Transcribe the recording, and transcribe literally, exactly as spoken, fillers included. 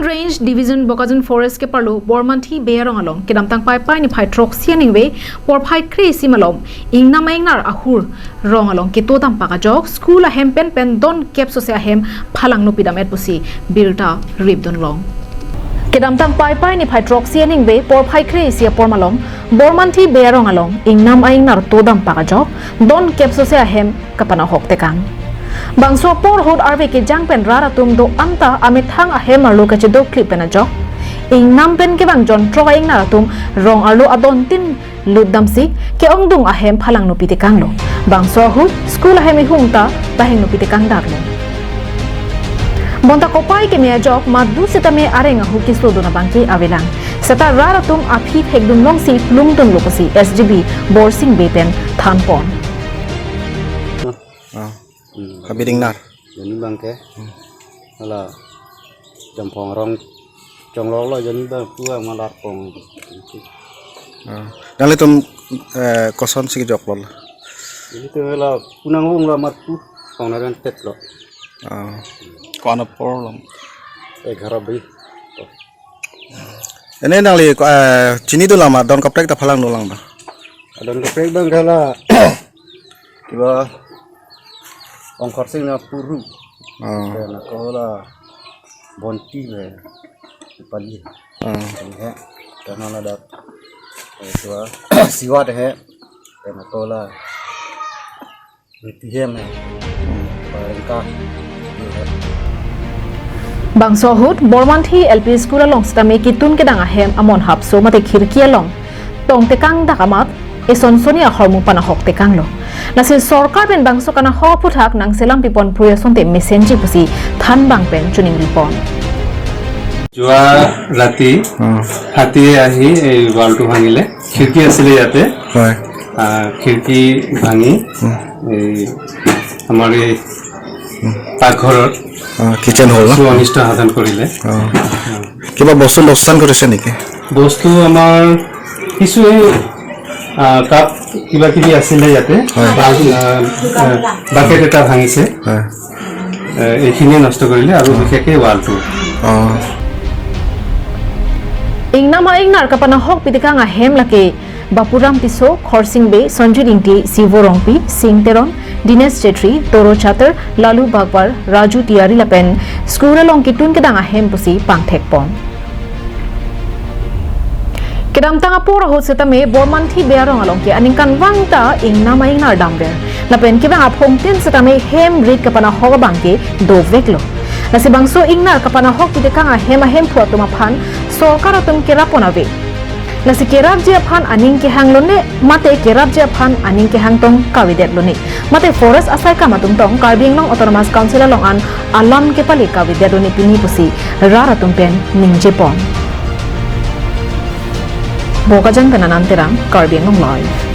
Range Division Bokajan Forest keparlo Bormanthi Bey arong along kedamtang Paipai niphai throksi aningve porphai kre-isi malom ingnam a-ingnar ahur rong along keto dampak ajok school ahem pen pen don kep sose ahem phalangno pidam-et pusi birta ripdun long. Kedamtang Paipai niphai throksi aningve porphai kre-isi apor malom Bormanthi Bey arong along ingnam a-ingnar to dampak ajok don kep sose ahem kapanahok tekang. Bangso apor ahut arve kejang pen rat atum do-an ta amethang ahem arlo kachedoklik pen ajok ingnam pen kevang jonthrok a-ingnar atum rong arlo adontin lutdamsi ke-ongdung ahem phalangno pitekanglo. Bangso ahut school ahem ihum ta bahengno pitekang darlo. Bonta kopai keme ajok madu setame areng ahu kesodun abangke avelang. Seta rat atum aphi thekdun longsi plungdunlo pusi S G B Borsing Bey pen thanpon. Ah. Hmm. Habit ingnar. Joni abangke. Hmm. Hala Jamphong arong chongloklo joni abang pu amalar pong. Ah. Nanglitum, eh, kosonsi kejoklo? Joni te hala punang wong la mat pu pong naran tetlo. Ah. Ko-an apor long? Egharo baje. Ene nangli, eh, chinidun lang ma, don kaprek ta phalangdun lang ba? Don kaprek abang hala kiba Ongkhorsing Naporhu. Oh. Pen ako la Bonti Bey. Pali. Oh. Pen he. Pen hala dak. Eh, tua. Siwat he. Pen ako la Beti hem he. Parengka. Bangso ahut Bormanthi L P School along setame ketun kedang ahem amonhapso mate khirki along tongtekang dak amat eson soni ahormu panahok tekanglo. Lasi sorkar pen bangso kanahok aphuthak nangselam pipon pru asonte mesenji pusi thanbang pen chuning ripon. যোৱা ৰাতি উম। হাতীয়ে আহি এই ৱালটো ভাঙিলে। খিৰিকী আছিলে ইয়াতে। হয়। আহ, খিৰিকী ভাঙি উম। এই আমাৰ এই উম। পাকঘৰত অ, কিচেন হ'ল ন? কিছু অনিষ্ট সাধন কৰিলে। অ। কিবা বস্তু লোকচান কৰিছে নেকি? বস্তু আমাৰ কিছু এই, আহ, কাপ কিবা কিবি আছিলে ইয়াতে। হয়। আহ, আহ, বাকেট এটা ভাঙিছে। হয়। আহ, এইখিনিয়ে নষ্ট কৰিলে আৰু বিশেষকৈ ৱালটো। অ। Ingnam a-ingnar kapanahok pitekang ahem lake Bapuram Tisso, Khorsing Bey, Sonjit Ingti, Sivo Rongpi, Sing Teron, Dinesh Chetri, Toro Chater, Lalu Bagwar, Raju Tiwari lapen school along ketun kedang ahem pusi pangthekpon. Kedamtang apor ahut setame Bormanthi Bey arong along ke aningkanvang ta ingnam a-ingnar damver. Lapen kevang aphongtin setame hem rit kapanahok abangke doveklo. Lasi bangso ingnar kapanahok pitekang ahem ahemphu atum aphan sorkar atum kerap pon ave. Lasi kerapji aphan aning kehanglone, mate kerapji aphan aning kehang tong kavedetlo ne. Mate forest asaikam atum tong Karbi Anglong Autonomous Council along an alam kepale kavedetlo ne pini pusi rat atum pen ningjepon. Bokajan pen Anand Terang, Karbi Anglong Live.